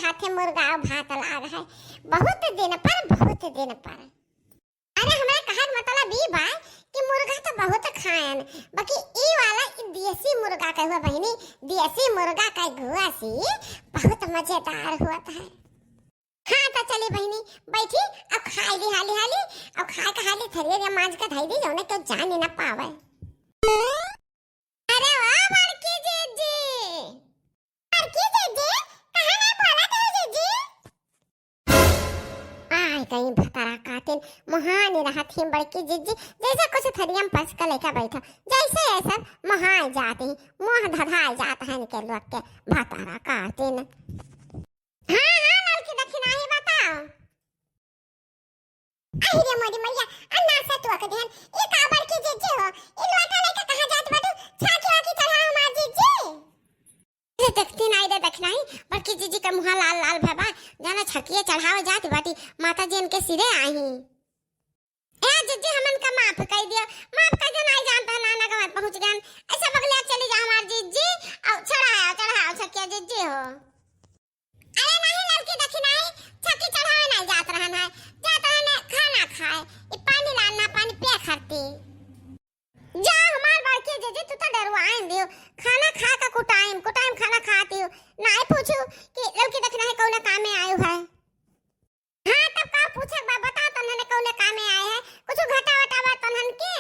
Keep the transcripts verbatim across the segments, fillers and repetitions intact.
हाथे मुर्गा अउ भात लाग है, बहुत दिन पर, बहुत दिन पर। अरे, हमरा कहत मतलब ई बा कि मुर्गा तो बहुत खायन, बाकी ई वाला, ई देसी मुर्गा के हुआ बहिनी, देसी मुर्गा के घुआसी बहुत मजेदार होत है। हाँ, तो चली बहिनी, बैठी, अब खाई ली हाली हाली, अब खाए के हाली थरिया या मांज के धई दी, जौने केहू जाने ना पावे। अरे वाह बड़की जिज्जी, बड़की जिज्जी, कहाँ ना बोलत है जिज्जी? आय गई भतारा कातिन, मोहानी रहत ही बड़की जिज्जी, जैसे कुछ थरिया में परस के लेके बैठा, जैसे ये सब मोहाय जात ही, मोह धधाय जात है इनके लोग के, भतारा कातिन। हाँ, हाँ, ललकी दखिनाही बताओ। अहि रे मोरी मैया, अन्ना से तू अक देहन, ई का बड़की जिज्जी हो, ई लोटा लेके कहाँ जात बाटू, छाकी वाकी चढ़ा हमार जिज्जी। अरे देखती नाई रे दखिनाही, बड़की जिज्जी के मुँहा लाल लाल भय बा, जाना छकिया चढ़ावे जात बाटी, माता जी इनके सिरे आही। ए जिज्जी, हमन का माफ कई दियो, माफ कई दियो, नाई जानत है, नाना गवात पहुँच गयन, ऐसा बगलिया चली जा हमार जिज्जी, अउ चढ़ाओ, चढ़ाओ छकिया जिज्जी हो। अरे नाहीं ललकी दखिनाही, छकी चढ़ावे नाहीं जात रहन है, जात रहन है खाना खाए, ई पानी लाना, पानी पिए खाती। जा हमार बड़की जिज्जी, तू तो डरवाइन दियो, खाना खा के कुटाइम, कुटाइम खाना खाती हो, नाहीं पूछू कि ललकी दखिनाही कौने कामे आयु है। हाँ, तब का पूछे बा, बताओ तन्हन कौने कामे आए है, कुछ घटा वटा बा तन्हन के?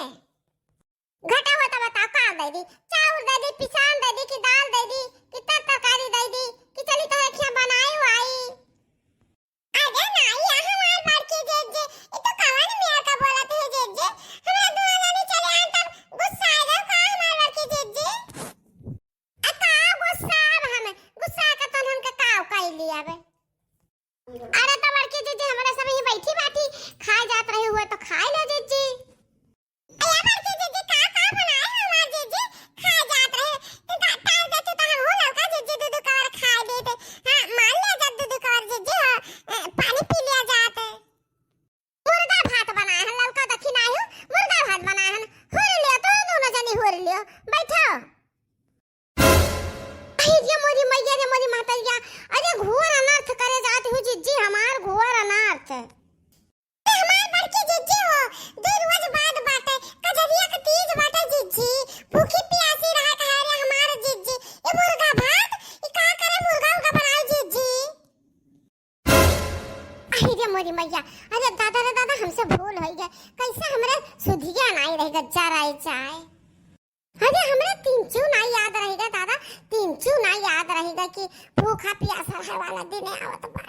घटा वटा बताओ, का दे दी? चाउर दे दी, पिसान दे दी, कि दाल दे दी, कि तर तरकारी दे दी, कि चली तोहरे खिया बनाई वाई? अरे नाई, आ हमार बड़की जिज्जी, ई तो कवन मेर का बोलत है जिज्जी? हमरा दुआ जानी चले आन तब गुस्सा आ जाओ का हमार बड़की जिज्जी? आ का गुस्सा अब हमें? गुस्सा का तन्हन के का कई लिया बे? अरे तो बड़की जिज्जी, हमरा सब ही बैठी बाटी खाए जात रही हुए तो खाए लो जिज्जी। अरे बड़की जिज्जी, का का बनाए हो हमार जिज्जी? खाए जात रहे। तू का टाल देती तो हम हो लौका जिज्जी दू दू कवर खाए लेते। हाँ, मान लिया जब दू दू कवर जिज्जी हो, ए, पानी पी लिया जात। मुर्गा भात बनाए हन, ललका दखिनाही हो, मुर्गा भात बनाए हन। हुर लियो, तो दोनों जनी हुर लियो। बैठो। अरे रे मोरी मैया रे मोरी महतरिया, अरे घोर अनर्थ करे जात हूँ जिज्जी, हमार घोर अनर्थ। हमार बड़की जिज्जी हो, दू रोज बाद बाटे, कजरिया के तीज बाटे जिज्जी, भूखी पियासी रहे के है रे हमार जिज्जी। ये मुर्गा भात, ये का करे मुर्गा उर्गा बनाए जिज्जी? अरे रे मोरी मैया, अरे दादा रे दादा, हमसे भूल होई गए, कैसे हमरे सुधिया नाई रह गए, जराई जाए। अरे हमरे तीन चू नाई याद रह गए दादा, तीन चू नाई याद रह गए कि भूखा पियासा रहे वाला दिन आवत बा।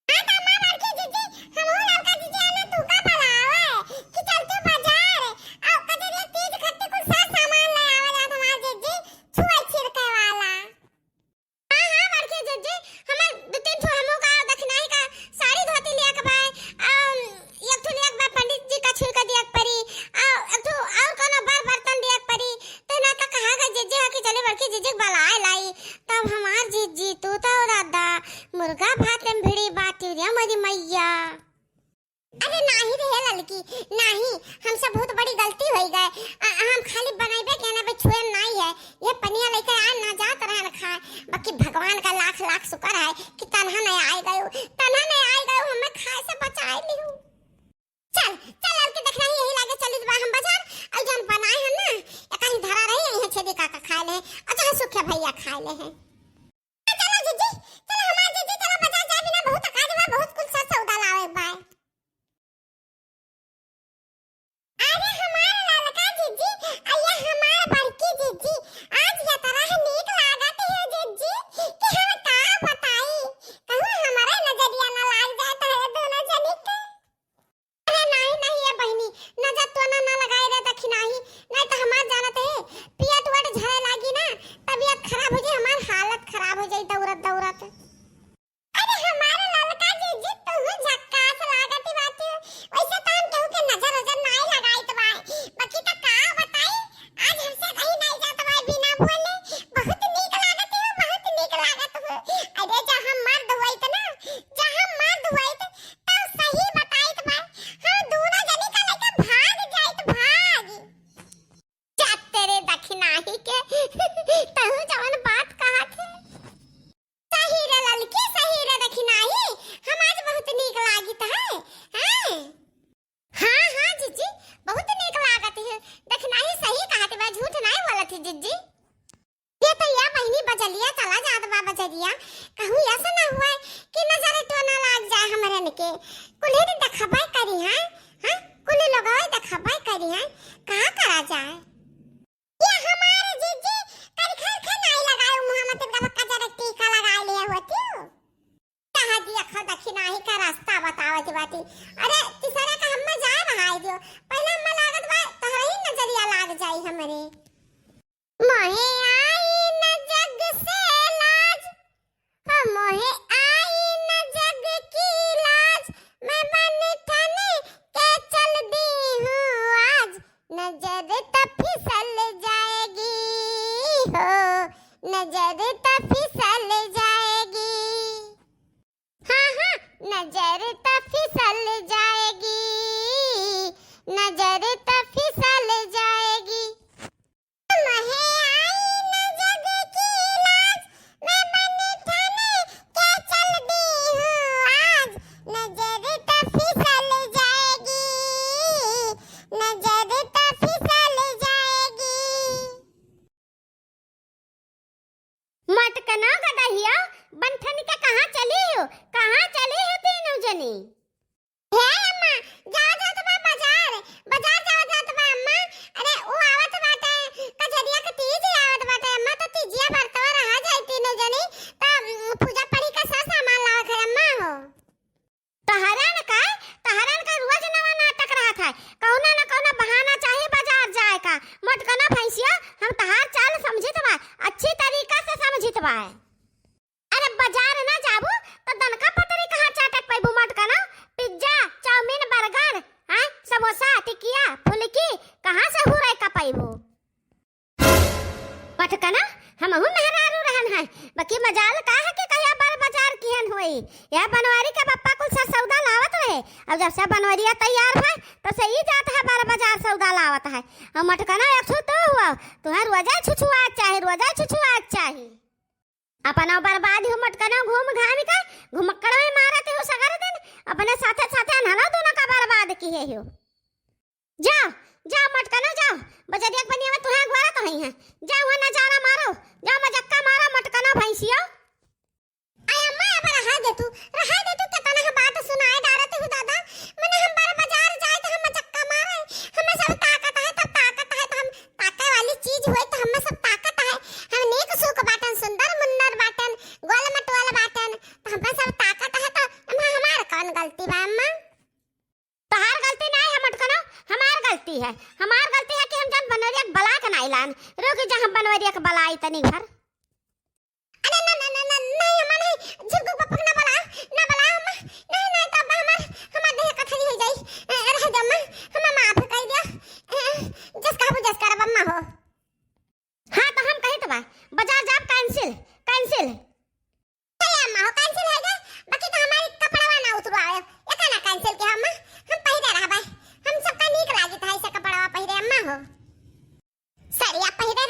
हाँ तो माँ बड़की जिज्जी, हमहू ललका जिज्जी आना तू का बुलावे कि चलते बाजार, आओ कजरिया तीज खत्ती कुल साज सामान ले आवे जात हमार जिज्जी, छुए छिड़के वाला। हाँ, हाँ, बड़की जिज्जी, हमार दू तीन ठो हमहू का दखिनाही का साड़ी धोती लिया के बा, अम, एक ठो लिया के बा, पंडित जी का छुई का दिया के परी, आ, एक ठो और कोनो बर बर्तन दिया के परी, तो ना तो कहा गई जिज्जी हा कि चले बड़की जिज्जी के बलाए लाई, तब हमार जिज्जी तू तो दादा मुर्गा भात में भिड़ी बाटी रे मोरी मैया। अरे नाही रे ललकी, नाही, हमसे बहुत बड़ी गलती होई गए। आ, हम खाली बनैबे के ना, बे छुए नाही है। ये पनिया लेके आए ना जात रहन खाए, बाकी भगवान का लाख लाख शुक्र है कि तन्हा नहीं आए गयो, तन्हा नहीं आए गयो, हमें खाए से बचाए लियो। चल, चल ललकी दखिनाही, यही लागे चली बा हम बाजार, और जौन बनाए हैं ना, ये कहीं धरा रही है, यहाँ छेदी काका खाए ले, अच्छा सुखे भैया खाए ले हैं। चलो जिज्जी, चलो हमार जिज्जी, चलो बाजार जाए बिना बहुत काज बा, बहुत कुल सर सौदा लावे बा। अरे हमार ललका जिज्जी, अरे हमार बड़की जिज्जी, आज यतरा नीक लागत है जिज्जी कि हम का बताई, कहूँ हमारे नजरिया ना लाग जाए तो है दोनों जनी के। अरे नाही, नाही, ये बहिनी, नजर तो ना, ना लगाए रे दखिनाही, नाही तो हमार जानत है, पियत वट झरे लागी ना, तबीयत खराब हो जाई, हमार हालत खराब हो जाई दौड़त दौड़त। अरे हमार ललका जिज्जी, तू झक्कास लागत बाटू, वैसे तो हम केहू के नजर उजर नाही लगाइत बा, बाकी तो का बताई, आज हमसे कहीं नाही जात बा बिना बोले, बहुत नीक लागत हो, बहुत नीक लागत हो। अरे जा हम मर्द होइत ना, जा हम मर्द होइत, तब सही बताइत बा, हम दोनों जनी का लेके भाग जाइत, भाग। जा तेरे दखिनाही के, तहु जवन बात कहा थे। सही रे ललकी, सही। नीक लागित है, हैं? हाँ, हाँ, जिज्जी, बहुत नीक लागत है। देखना ही सही कहत बा, झूठ नाहीं बोलत है, जिज्जी। ये तो या बहिनी बजलिया चला जात बा बजरिया, कहूँ ऐसा ना हुआ कि नजर टोना लाग जाए हमरन के। कुल्हे तो देखबे करी हैं, हाँ? कुल लोगवे देखबे करी हैं, का करा जाए? ये हमारे जिज्जी करिखर खे नाई लगाए, मुँह में तुमका कजर टीका लगाए लिए होती हो। कहा दिया खा देखी नाही का रास्ता बतावत बाटी। अरे, तीसरा का हम्मा जाए रहा है जो। पहले हम्मा लागत बा, तोहरा ही नजरिया लाग जाई हमरे। मोहे आई न जग से लाज, हो मोहे आई न जग की लाज, मैं बन ठन के चल दी हूँ आज, नजर तो फिसल जाएगी, हो नजर तो फिसल जाएगी। हाँ, हाँ, नजर तो फिसल जाएगी, नजर तो फिसल जाएगी। मोहे आई न जग की लाज, मैं बन ठन के चल दी हूँ आज, नजर तो फिसल जाएगी, नजर तो फिसल जाएगी। मटकनो गदहियो, बन ठन के कहाँ चली हो? कहाँ चली हो तीनों जनी? हे अम्मा, जाओ जात बा बाजार, बाजार जाओ जात बा अम्मा। अरे, ऊ आवत बाटे, कजरिया के तीज आवत बाटे अम्मा, तो तीजिया बरतवा रहा जाई तीनों जनी, तो, उम, पूजा पड़ी का सब सामान लावे के अम्मा हो। तहरन का, तहरन का रोज नवा नाटक रहत है। कौनो न कौनो बहाना चाही बाजार जाए का। मटकनो भैंसियो, हम तहार चाल समझित बा, अच्छी तरीका से समझित बा। अरे बाजार ना जाबू तो दनका पतरी कहाँ चाटक पैबू मटकनो? पिज्जा, चाउमीन, बर्गर, हाँ, समोसा, टिकिया, फुलकी कहाँ से हुरै का पैबू? मटकना, हमहू मेहरारू रहन है, बाकी मजाल का है कि कहिया बड़ बाजार किहन होई। यह बनवारी के बप्पा कुल सा सौदा लावत रहे। अब जब से बनवरिया तैयार है, तब से ई जात है बड़ बाजार सौदा लावत है। और मटकना एक सौ तो हुआ, तुहें रोजा छुछुआत चाही, रोजा छुछुआत चाही। अपना बर्बाद हो मटकना, घूम घाम के घुमक्कड़ में मारत हो सगर दिन, अपने साथे साथे अनहनो दोनों का बर्बाद किहे हो। जाओ, जाओ मटकनो जाओ, बजरिया के बनिया में तुहें अगवारा तो हई है। जाओ वहाँ नजारा मारो, जाओ मजक्का मारो मटकनो भैंसियो। अय अम्मा, अब रहा दे तू, रहा दे तू, केतना हम बात सुनाए डारत हूँ दादा। मने हम बड़ बाजार जाए तो हम मजक्का मारे, हमें सब ताकत है, तब ताकत है तो हम ताके वाली चीज होई तो हमें सब ताकत है। हम नीक सूक बाटन, सुंदर मुन्नर बाटन, गोल मटोल बाटन, तो हमें सब ताकत है तो हम, हमार कौन गलती बा अम्मा? तहार गलती नाई है मटकनो, हमार गलती है। हमार गलती है कि हम जौन बनवरिया के बला के नाई लान। रुक जा, हम बनवरिया के बलाई तनी भर। अरे ना, ना, ना, ना, नहीं, अम्मा, नहीं। झुकझुक पप्पा के ना बला, ना बला, अम्मा। नहीं, नहीं, तब हमार, हमार देह कथरी हो जाई। ए, रह जा, अम्मा, हमें माफ कर दिया। ए, जस कहबू, जस करब, अम्मा हो। हाँ, तो हम कहित बा, बाजार जाब cancel, cancel। चले अम्मा हो, cancel है गे, बाकी तो हमारी कपड़वा ना उतरवावे। एका ना cancel के अम्मा, हम पहिरे रहबे। हम सबका नीक लागित है ऐसे कपड़वा पहिरे अम्मा हो। सड़िया पहिरे